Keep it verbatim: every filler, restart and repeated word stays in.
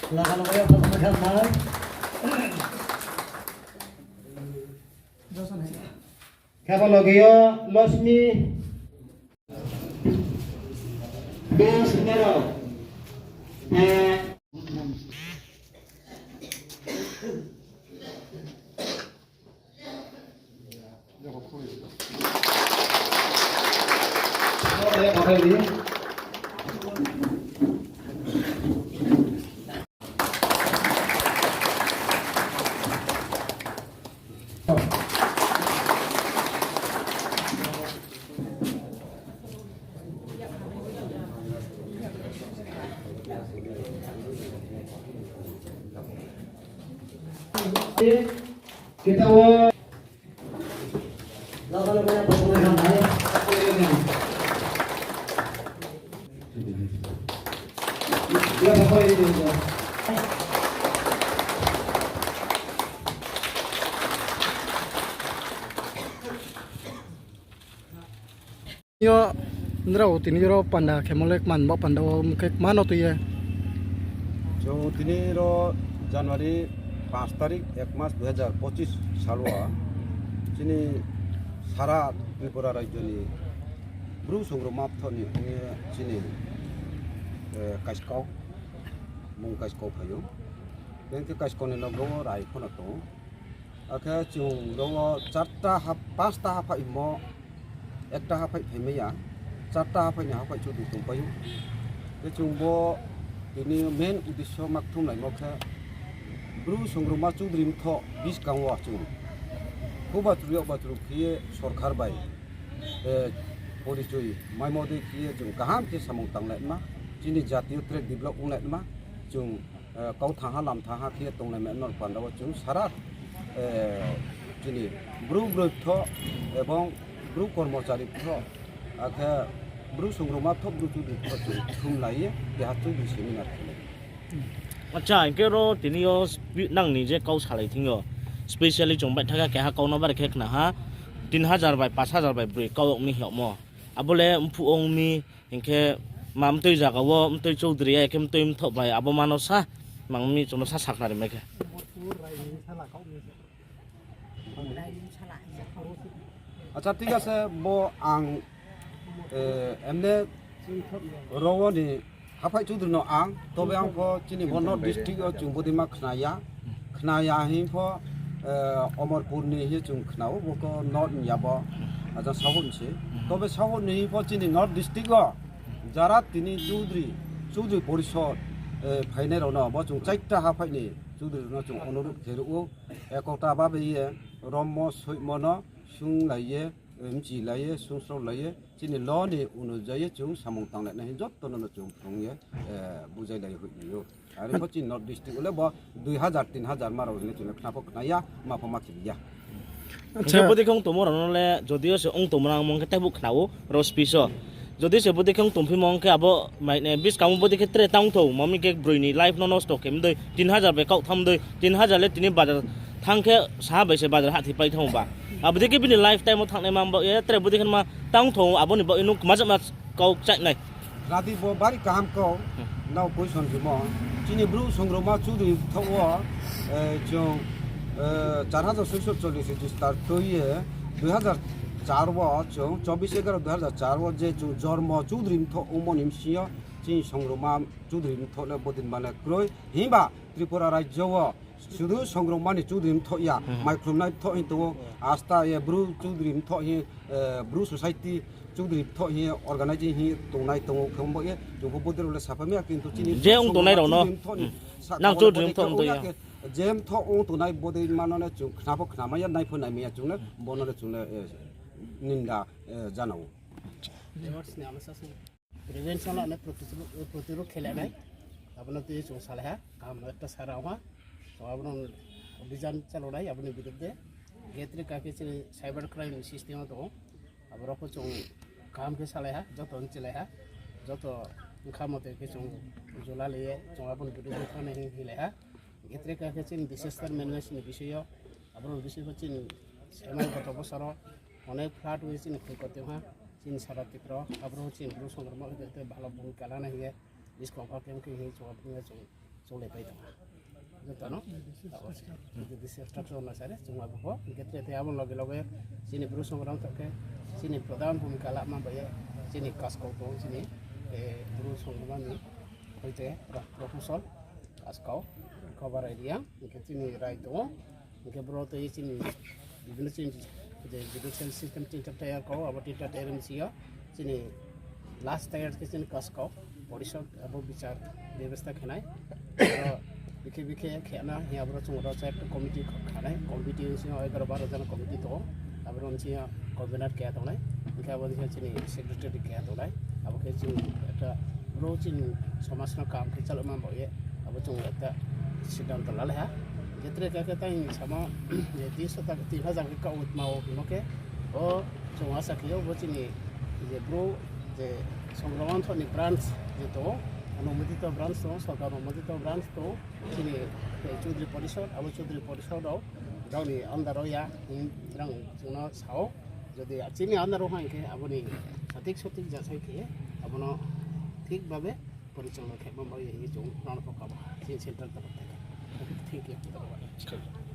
Laga laga ya, pasang pasang mai. Khe bo loge yo Losmi. Bes nero. Eh. Kita wo. Yo, nrao tini ro panda khemo le kman bo panda wo mkhe kmano tui ye. Chung tini ro January পাঁচ তারিখ এক মাস দুই হাজার পঁচিশ sal wo chini sara Tripura rajyo ni Bru Songrongma Bthouh ni ong ye chini, eh, kaiskau, mung kaiskau phai ou. Beng khe kaiskau ni loge wo rai pho no tong ou. Akhe chung ro wo charta ha, pasta haphaihmo, ekta haphaih phaimai ya, charta haphaih ni haphaih chudri tongpai ou. Khe chung bo tini main uddesho ma kthumlaimo khe, Bru Songrongma Chudri Bthouh buskang wo chung khuba chruh yag ba chruh khe ye sorkar bai, eh, porichoi maimo dei khe ye chung kaham khe samung tanglai ma, chini jati yo tre develop onglai ma, chung eh, kau thangha lam thangha khe tonglai ma nor panda wo chung sara, eh, chini Bru Broi Bthouh ebong Bru Kormochari Bthouh, akhe Bru Songrongma Bthouh, Bru Chudri Bthouh chung thumlai ye keha chudri seminar khe. Acha, hing khe ro tini yo spe-, nang ni je kau salai thing yo, specially chung baithakha keha kau no bari khe khna ha, tin hajar bai pash hajar bai broi kau yag mi hing yagmo. Abo le mphuh ong mi, hing khe ma mtoi zaga wo mtoi chudri ya khe mtoi bthouh bai abo ma no sa, mang mi chung no sa sakhnari mai khe. Acha, ঠিক আছে, bo ang, eh, emne ro wo ni haphaih chudri no ang, tobe ang pho chini bo North District wo chung bodei ma khna ya, khna ya hing pho, eh, Omorpur ni hing chung khna ou, bo khe North ni ya bo, acha South ni se. Tobe South ni hing pho chini North District wo jara tini chudri, chudri porishod, eh, phainai rao no bo chung chaita haphaih ni chudri rao no chung onurudh khe ruh ou, ekota babe ye rommo soihmo no sunglai ye, mchilai ye, sungsraolai ye, chini law ni unujayi chung samung tanglai nai hing joto no no chung phrung ye, eh, bujailai hoihlai ou. Are pho chini North District wo le bo dui hajar, tin hajar ma rao hing ye chung le khna pho khna ya, ma pho ma khe ya. Hing khe bodei khe ong tongmo rao no le, jodi yo se ong tongmo rao mong khe taibu khna ou, ro speech wo. Jodi se bodei khe ong tongphimo ong khe abo mai ne, buskang wo bodei khe tre tang thou, mami khe broi ni life no nosto khe mdei, tin hajar bai kaoh tham dei, tin hajar le tini bazar thanng khe saha bai se bazar hahthi pai thanng ba. Abo dei khe bini life time wo thanngnai ma baoh ye, tre bodei khe ma tang thou, abo ni baoh ye nung kma jama kau kchaih nai. Radi bo bari kaham kau, nrao question rimo. Chini Bru Songrongma Chudri Bthouh wo, eh, chung, eh, চার হাজার ছয়শো চল্লিশ register tui ye, দুই হাজার চার wo chung, চব্বিশ এগারো দুই হাজার চার wo je chung jormo Chudri Bthouh ongmo ni bsing yo, chini Songrongma Chudri Bthouh le bodei ma le kroi. Himba Tripura rajyo wo sudu Songrongma ni Chudri Bthouh ya, maikhlumnai bthouh hing tong ou, asta ye Bru Chudri Bthouh hing, eh, Bru society Chudri Bthouh hing organizing hing tongnai tong ou, khe bo ye chung pho bodei rao le saphai mai ya, kintu chini je ong tongnai rao no, Chudri Bthouh ni nang Chudri Bthouh ong tong ya khe, je bthouh ong tongnai bodei ma no le chung khna pho khna mai ya, nai pho nai mai ya chung le, bo no le chung le, eh, ninda, eh, jana ou. Prevention la nai, protirodh khe la nai. Abo no tui chung salai ha, kaham no ekta sara ong ha. To abo no অভিযান চালাও nai, abo ni birudde. Khe tre kha khe chini cyber crime system wo tong ou. Abo rao pho chung kaham khe salai ha, joto nchilai ha. Joto bkha mote khe chung jula le ye, chung abo ni birudde thanng nai hing hilai ha. Khe tre kha khe chini disaster management ni bisoi yo, abo ni bisoi pho chini semai goto bosor wo onek flood ong ye chini khoi koti ong ha, chini sara Tripura wo, abo rao chini Bru Songrongma ong ye bhalo bhumika la nai hing ye, buskang pha khe ong khe hing chung abo ni chung Chole pai tong. Joto no. Abo se. Abo se structure no sare, chung abo pho. Hingkhe tre te abo loge loge chini Bru songrang tong khe, chini pradhan bhumika lama bai ye, chini kaskau tong, chini, eh, Bru songrang ni, hoite, ra-, proposal, kaskau, cover area, hingkhe chini rai tong. Hingkhe bro tei chini bibhinno chini je judicial system tinta tayar kau, abo tinta tayar ni sing yo chini last tayar khe chini kaskau porishod abo bichar bebostha khenai. Aro bikhe bikhe khena hing abo chung ro chai committee khanai, committee ni sing yo egaro baro jona committee tong, abo ni sing yo convener keha tongnai, hingkhe abo ni sing yo chini secretary keha tongnai, abo khe chung ekta bro chini somaj no kam khe chaloma bao ye, abo chung ekta siddhanto lalai ha. Hingkhe tre khe khe tang samo, je tin sota, tin hajar khe kau tma o hingmo khe, o chung asa khe o bo chini je bro je Songrongthok ni branch je tong, onumodito branch tong, sorkar onumodito branch tong, chini, eh, Chaudhary Porishod, abo Chaudhary Porishod rao, rao ni under o ya, hing rang chung no sao, jodi chini under o hing khe, abo ni sothik sothik jasai khe, abo no thik babe porichalona khe ma bao ye hing ye chung rang pho kabo, chini central tabo thai khe. Thank you.